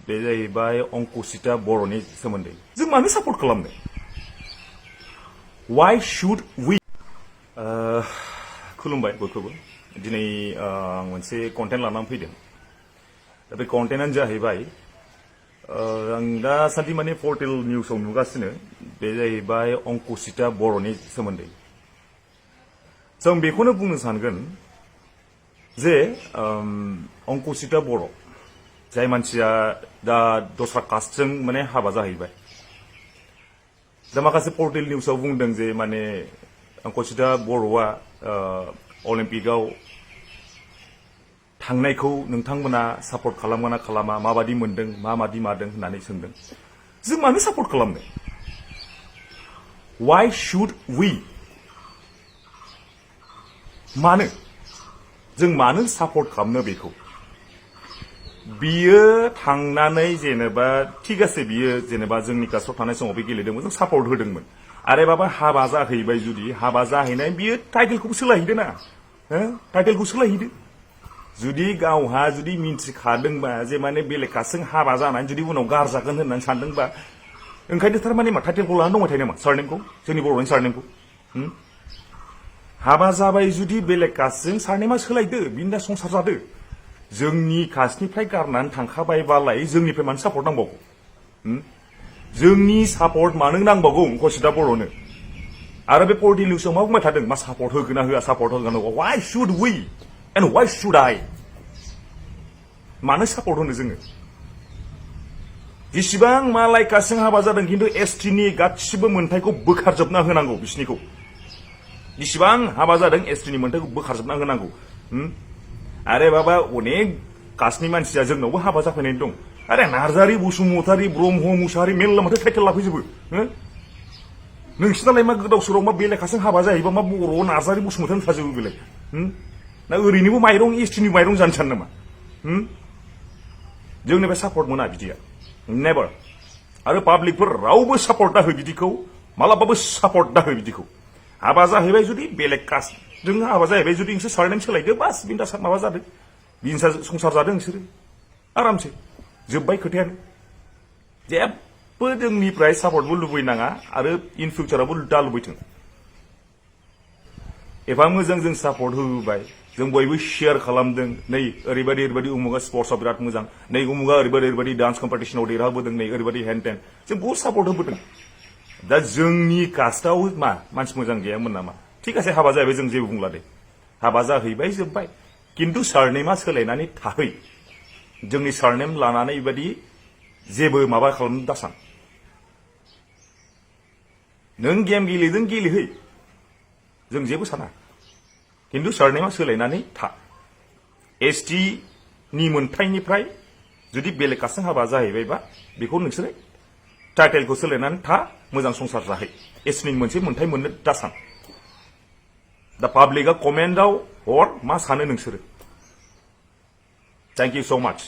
बे जाहैबाय अंकुसिता बर'नि सोमोन्दै जों मानो सापर्ट खालामनो why should we खुलुमबाय बयखौबो दिनै आं मोनसे कन्टेन्ट लानानै फैदों दा बे कन्टेन्टआनो जाहैबाय आं दा सानदि माने पर्टेल निउसाव नुगासिनो बे जाहैबाय अंकुसिता बर'नि सोमोन्दै जों बेखौनो बुंनो सानगोन जे अंकुसिता बर' जाय मानसिया दा दस्रा कास्टजों माने हाबा जाहैबाय दा माखासे पर्टेल निउसाव बुंदों जे माने अंकुसिता बर'आ अलिम्पिकआव थांनायखौ नोंथांमोना सापर्ट खालामगोन ना खालामा माबादि मोनदों माबादि मादों होननानै सोंदों जों मानो सापर्ट खालामनो why should we मानो जों मानो सापर्ट खालामनो बेखौ बियो थांनानै जेनेबा ठीक আছে बियो जेनेबा जोंनि कास्टआव थानाय समाव बे गेलेदोंमोन जों सापर्ट होदोंमोन आरो बाबा हाबा जाहैबाय जुदि हाबा जाहैनाय बियो टाइटेलखौ सोलायहैदो ना टाइटेलखौ सोलायहैदो जुदि गावहा जुदि मिन्थिखादोंबा जे माने बेलेग कास्टजों हाबा जानानै जुदि उनाव गारजागोन होननानै सानदोंबा ओंखायनो थारमाने मा टाइटेलखौ लानानै दंबाय थायो नामा सारनेमखौ जोंनि बर'नि सारनेमखौ हाबा जाबाय जुदि बेलेग कास्टजों सारनेमा सोलायदो बिनि संसार जादो जोंनि कास्टनिफ्राय गारनानै थांखाबायबालाय जोंनिफ्राय मानो सापर्ट नांबावगौ जोंनि सापर्ट मानो नांबावगौ अंकुसिता बर'नो आरो बे पर्टेल निउसाव मा बुंबाय थादों मा सापर्ट होगोन ना होआ सापर्ट होगोन ना why should we and why should I मानो सापर्ट होनो जोङो जेसेबां मालाय कास्टजों हाबा जादों खिन्थु एसटिनि गासिबो मोनथायखौ बोखारजोबना होनांगौ बिसिनिखौ जेसेबां हाबा जादों एसटिनि मोनथायखौ बोखारजोबना होनांगौ आरे बाबा अनेक कास्टनि मानसिया जोंनावबो हाबा जाफैनाय दं आरे नार्जारि बसुमतारि ब्रह्म मुसाहारि मेल्ला माथो टाइटेल लाफैजोबो नोंसिनालाय मा गोदाव सोराव मा बेलेग कास्टजों हाबा जाहैबा मा बर' नार्जारि बसुमतारि थाजोबो बेलाय ना ओरैनोबो माइरं एसटिनि माइरं जानो सानो नामा जोंनिफ्राय सापर्ट मोना बिदिया नेभार आरो पाब्लिकफोर रावबो सापर्ट दा हो बिदिखौ मालाबाबो सापर्ट दा हो बिदिखौ हाबा जाहैबाय जुदि बेलेग कास्टजों हाबा जाहैबाय जुदि नोंसोर सारनेम सोलायदो बास बिनि माबा जादों बिनि संसार जादों नोंसोरो आरामसे जोब्बाय खोथायानो जेबो जोंनिफ्राय सापर्टबो लुबैनाङा आरो इन फिउचारावबो दा लुबैथों एफा मोजां जों सापर्ट होबाय जों बयबो शेयार खालामदों नै ओरैबायदि उमुगा स्पर्ट्सआव बिराद मोजां नै उमुगा ओरैबायदि डान्स कम्पिटिशनाव देरहाबोदों नै ओरैबायदि हेन टेन जों बहुत सापर्ट होबोदों दा जोंनि कास्टआव मा मानसि मोजां गैयामोन नामा ठीक আছে हाबा जाहैबाय जों जेबो बुंला दे हाबा जाहैबाय जोब्बाय किन्तु सारनेमा सोलायनानै थाहै जोंनि सारनेम लानानै बेबायदि जेबो माबा खालामनो दासान नों गेम गेलेदों गेलेहै जों जेबो साना किन्तु सारनेमा सोलायनानै था एसटि नि मोनथायनिफ्राय जुदि बेलेग कास्टजों हाबा जाहैबायबा बेखौ नोंसोरो टाइटेलखौ सोलायनानै था मोजां संसार जाहै एसटिनि मोनसे मोनथाय मोननो दासान दा पाब्लिकआ कमेन्टआव हर मा सानो नोंसोरो थेंक इउ सो माच